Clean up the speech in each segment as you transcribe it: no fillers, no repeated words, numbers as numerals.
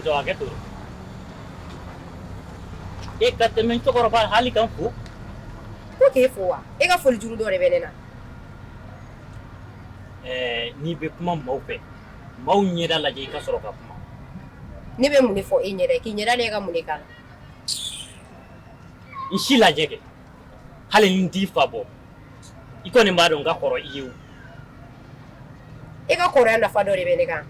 Muso, hakɛ to. E ka tɛmɛ cɛkɔrɔba hali ka n fo. Ko k'e fo wa? E ka foli juru dɔ de bɛ ne na. Ɛɛ, n'i bɛ kuma maaw fɛ, maaw ɲɛda lajɛ, i ka sɔrɔ ka kuma. Ne bɛ mun de fɔ e ɲɛda ye? K'i ɲɛda de ka mun de k'a la? N si lajɛ kɛ, hali ni n t'i fa bɔ, i kɔni b'a dɔn n ka kɔrɔ i ye o. E ka kɔrɔya nafa dɔ de bɛ ne kan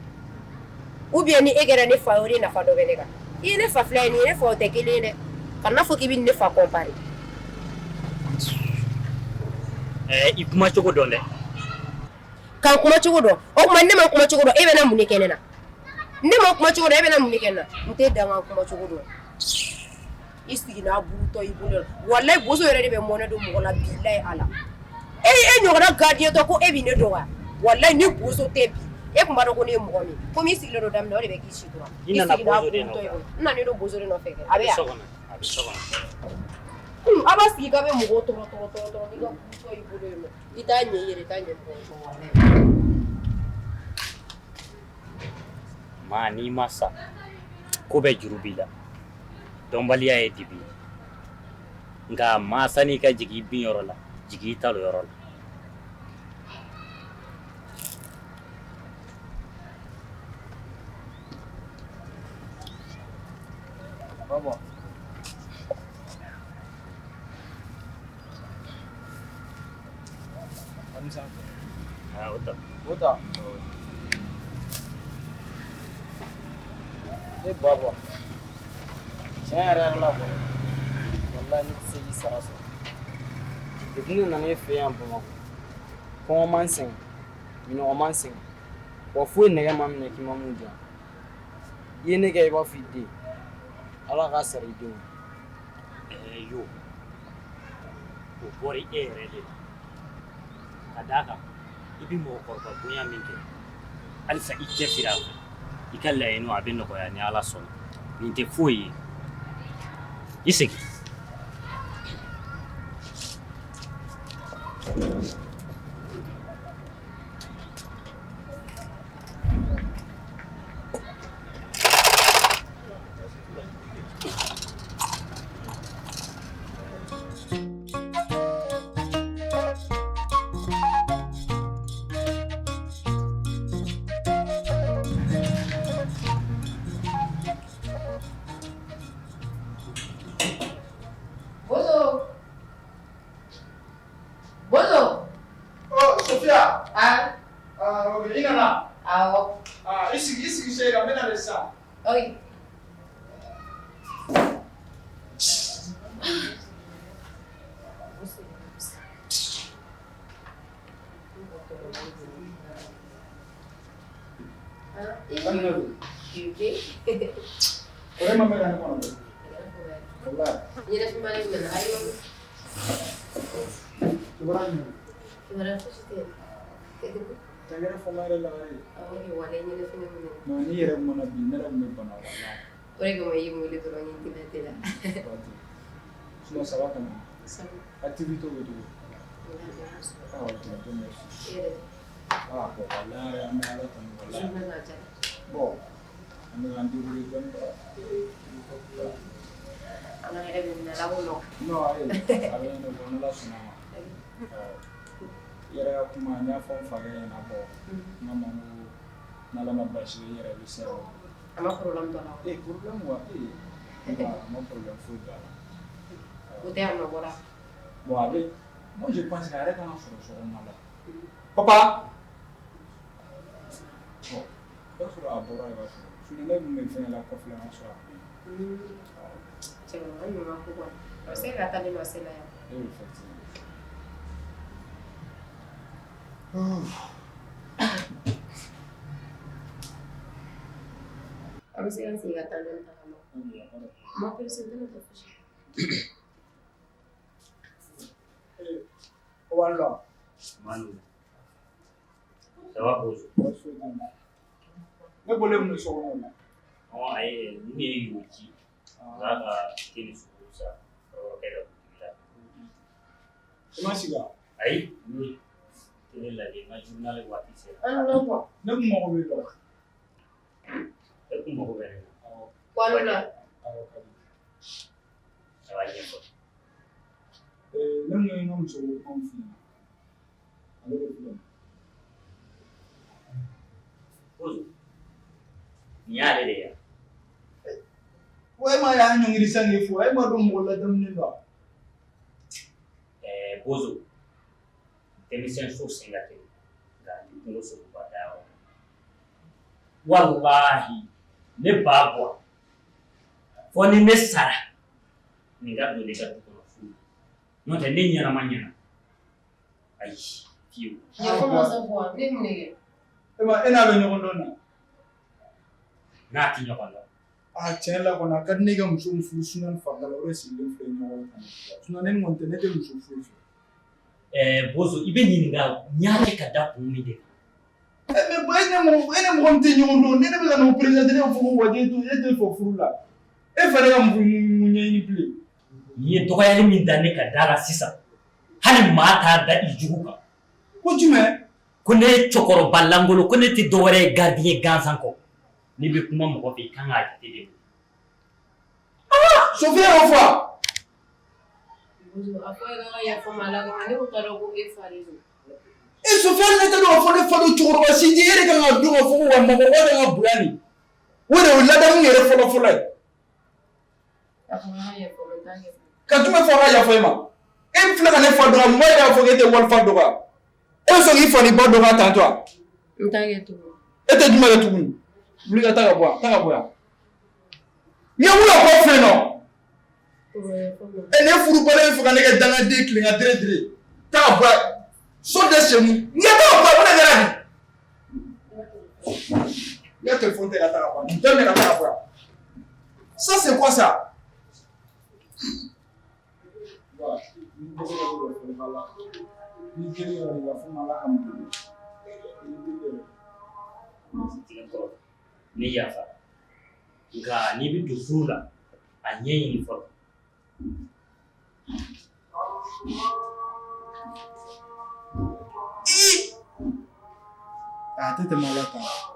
ou bien ni e kɛra ne fa ye, o de nafa dɔ bɛ ne kan? I ye ne fa filɛ ye, nin ye ne fa, o tɛ kelen ye dɛ. Kana fɔ k'i bɛ ne fa comparer. Ɛɛ, i kuma cogo dɔn dɛ. K'an kuma cogo dɔn? O tuma ne ma kuma cogo dɔn, e bɛna mun de kɛ ne na? Ne ma kuma cogo dɔn, e bɛna mun de kɛ ne na? N tɛ dan ka kuma cogo dɔn. I sigi n'a burutɔ i bolo la, walayi, bozo yɛrɛ de bɛ mɔnɛ don mɔgɔ la, bilayi. Ala, e e ɲɔgɔnna gardien tɔ ko e bɛ ne dɔgɔya. Walayi, ni bozo tɛ bi, e tun b'a dɔn ko ne ye mɔgɔ min komi i sigilen don daminɛ, o de bɛ k'i sutura. I nana sigi n'a bozo de burutɔ i nɔfɛ. bolo. N nalen don bozo de nɔfɛ kɛ. A bɛ so kɔnɔ, a bɛ so kɔnɔ. A b'a sigi k'a bɛ mɔgɔw tɔɔrɔ tɔɔrɔ tɔɔrɔ tɔɔrɔ n'i ka burutɔ i bolo yen nɔ. I t'a ɲɛ i yɛrɛ, i t'a ɲɛ mɔgɔ wɛrɛ, walayi. Maa, n'i ma sa, ko bɛɛ juru b'i la. Dɔnbaliya ye dibi ye, nka maa, san'i ka jigin i bin yɔrɔ la, jigin i talo yɔrɔ la. Baba. Ani sanfɛ. Ah, o ta. O ta. E baba. Tiɲɛ yɛrɛ yɛrɛ la kɔni. Walahi, ne tɛ se k'i sara sɔrɔ. Depuis ne nana e fɛ yan Bamakɔ, kɔngɔ ma n sɛgɛn, minnɔgɔ ma n sɛgɛn. Wa foyi nɛgɛ ma minɛ k'i ma mun di yan. I ye ne kɛ i b'a fɔ i den. Ala k'a sara i denw. Ɛɛ, yo, o bɔra e yɛrɛ de la, ka d'a kan i bɛ mɔgɔkɔrɔba bonya min kɛ, halisa i cɛsiri a fɛ, i ka laɲiniw a bɛ nɔgɔya ni Ala sɔnna. Nin tɛ foyi ye, i segin. Bozo! Bozo! Oh, Sofia. Ah, Ah, ok, i nana. Awɔ. Ah, i sigi, i sigi se ka n bɛ na de sisan. Ok. Kan jumɛn don? Bébé. O ma mɛn ka ne kɔnɔ dɛ. Walahi. Ɲɛnafin nana ayiwa. Kibaruya jumɛn? Kibaruya fosi tɛ yen. Tangɛrɛ fɔ ma yɛrɛ lagare. Awɔ kɛ, walayi, ɲɛnafin minɛ. Non, n'i yɛrɛ kun mana bi, ne yɛrɛ kun bɛ bana, walahi. O de kama i ye n wele dɔrɔn, n ye teliya teliya. Waati. Sinon, ça va quand même? Ça va. Activité bɛ cogo di? Ah, ok, Dieu merci. E yɛrɛ? Ah, bon, walahi, an bɛ Ala tanu, walahi. Journée ka ca. Bon, an bɛ k'an débrouiller dɔɔni quoi. An ka hɛrɛ bɛ min na, Ala k'o nɔgɔya. Non, ayi, a bɛ ɲɛnabɔ n'Ala sɔnna a ma. Ɔ, i yɛrɛ ka kuma, n y'a fɔ n fakɛ ɲɛna, bɔ n ka ma, n ko n'Ala ma baasi kɛ, i yɛrɛ bɛ se yan. A ma problème dɔ la wa? Eh, problème wa? Eh, a ma problème foyi don a la. O tɛ a nɔ bɔra. Bon, a bɛ, moi je pense que a yɛrɛ kan ka sɔrɔ so kɔnɔna la. Papa! Bon, i b'a sɔrɔ a bɔra, i b'a sɔrɔ sinon ne tun bɛ fɛn la kɔfɛ, n ka sɔrɔ a bɛ yen. Cɛ, o ɲuman ko kɔni. A bɛ se ka taa ne ma se la yan. E bɛ fatigué. A bɛ se ka sigi ka taa dɔɔni ta ka na. Ma pressé, n tɛna taa fosi. O b'a la. Manu. Ça va, Bozo? Baasi foyi tɛ yen. Ne bɔlen kun bɛ so kɔnɔ. Ɔ, ayi, n ye y'o ci. U b'a ka te ni sukaro san kɔrɔkɛ ka butigi la. I ma sigi wa? Ayi, n ye télé lajɛ, n ka journal waati sera. An lɔ kɔ. Ne kun mago b'i la. E kun mago bɛ ne la? Awɔ. Wala. Awɔ, Kadi. Ayiwa, ɲɛfɔ. Ne mun ye n ka muso ko kuma f'i ɲɛna, ale de filɛ nin ye. Bozo, nin y'ale de ye wa? Wa e m'a ye a ɲɔngiri sisan k'e fo, e m'a dɔn mɔgɔ ladamunen don wa? Ɛɛ Bozo, denmisɛn so sen ka teli nka ni kungo sogoba da yɔrɔ. Walahi, ne b'a bɔ fɔ ni ne sara nin ka don ne ka du kɔnɔ furu, n'o tɛ ne ɲɛnama ɲɛna, ayi, fiyewu. Yafa masa bɔ, ne mun de kɛ? E ma e n'a bɛ ɲɔgɔn dɔn na? N'a ti ɲɔgɔn dɔn. A tiɲɛ la kɔni, a ka di ne ka muso min furu sinon fagala, o de sigilen filɛ ɲɔgɔn kan. Sinon ne ni kɔni tɛ, ne tɛ muso foyi fɛ. Ɛɛ Bozo, i bɛ ɲininka n y'a kɛ ka da kun min de kan. Mais ba, e ni mɔgɔ min tɛ ɲɔgɔn dɔn, ne bɛ ka n'o présenter, ne b'a fɔ ko wa e tɛ fɛ furu la. E fɛ ne ka mun ɲɛɲini bilen? N'i ye dɔgɔyali min da ne ka da la sisan, hali maa t'a da i jugu kan. Ko jumɛn? Ko ne ye cɛkɔrɔba lankolon, ko ne tɛ dɔwɛrɛ ye gardien gansan kɔ. N'i bɛ kuma mɔgɔ fɛ, i kan k'a jate de minɛ. Sofiya y'o fɔ wa? Bozo, a fɔ e ka yafa ma Ala kama, ne ko t'a dɔn ko e fa de don. E Sofiya, ne tɛ dɔn k'a fɔ ne fa don. Cɛkɔrɔba sinji, e de kan ka dɔn k'a fɔ ko wa mɔgɔkɔrɔba de ka bonya nin. O de ye ladamu yɛrɛ fɔlɔ fɔlɔ ye. A fɔ ka yafa ma, n t'a kɛ. Ka jumɛn fɔ ka yafa e ma? E filɛ ka ne fa dɔgɔya, mun b'a yira k'a fɔ k'e tɛ walifa dɔgɔya? E bɛ sɔn k'i fa n'i ba dɔgɔya tantɔ wa? N t'a kɛ tuguni. E tɛ jumɛn kɛ tuguni? Wuli ka taa ka bɔ yan, taa ka bɔ yan. N ye wuli ka bɔ fɛ yen nɔ. E ne furubalen bɛ fɛ ka ne kɛ dangaden tilen ka dere dere. Taa ka bɔ yan. Sors de chez nous. N ka taa ka bɔ yan, mun de kɛra nin? N ka téléphone tɛ ka taa ka bɔ yan. Nin daminɛ ka taa ka bɔ yan. Ça, c'est quoi ça? Ni deli yɛrɛ yafa ma, Ala ka mun ni deli yɛrɛ. Tigɛ kɔrɔ, ne yafa, nka n'i bɛ don furu la, a ɲɛɲini fɔlɔ. A tɛ tɛmɛ Ala kan.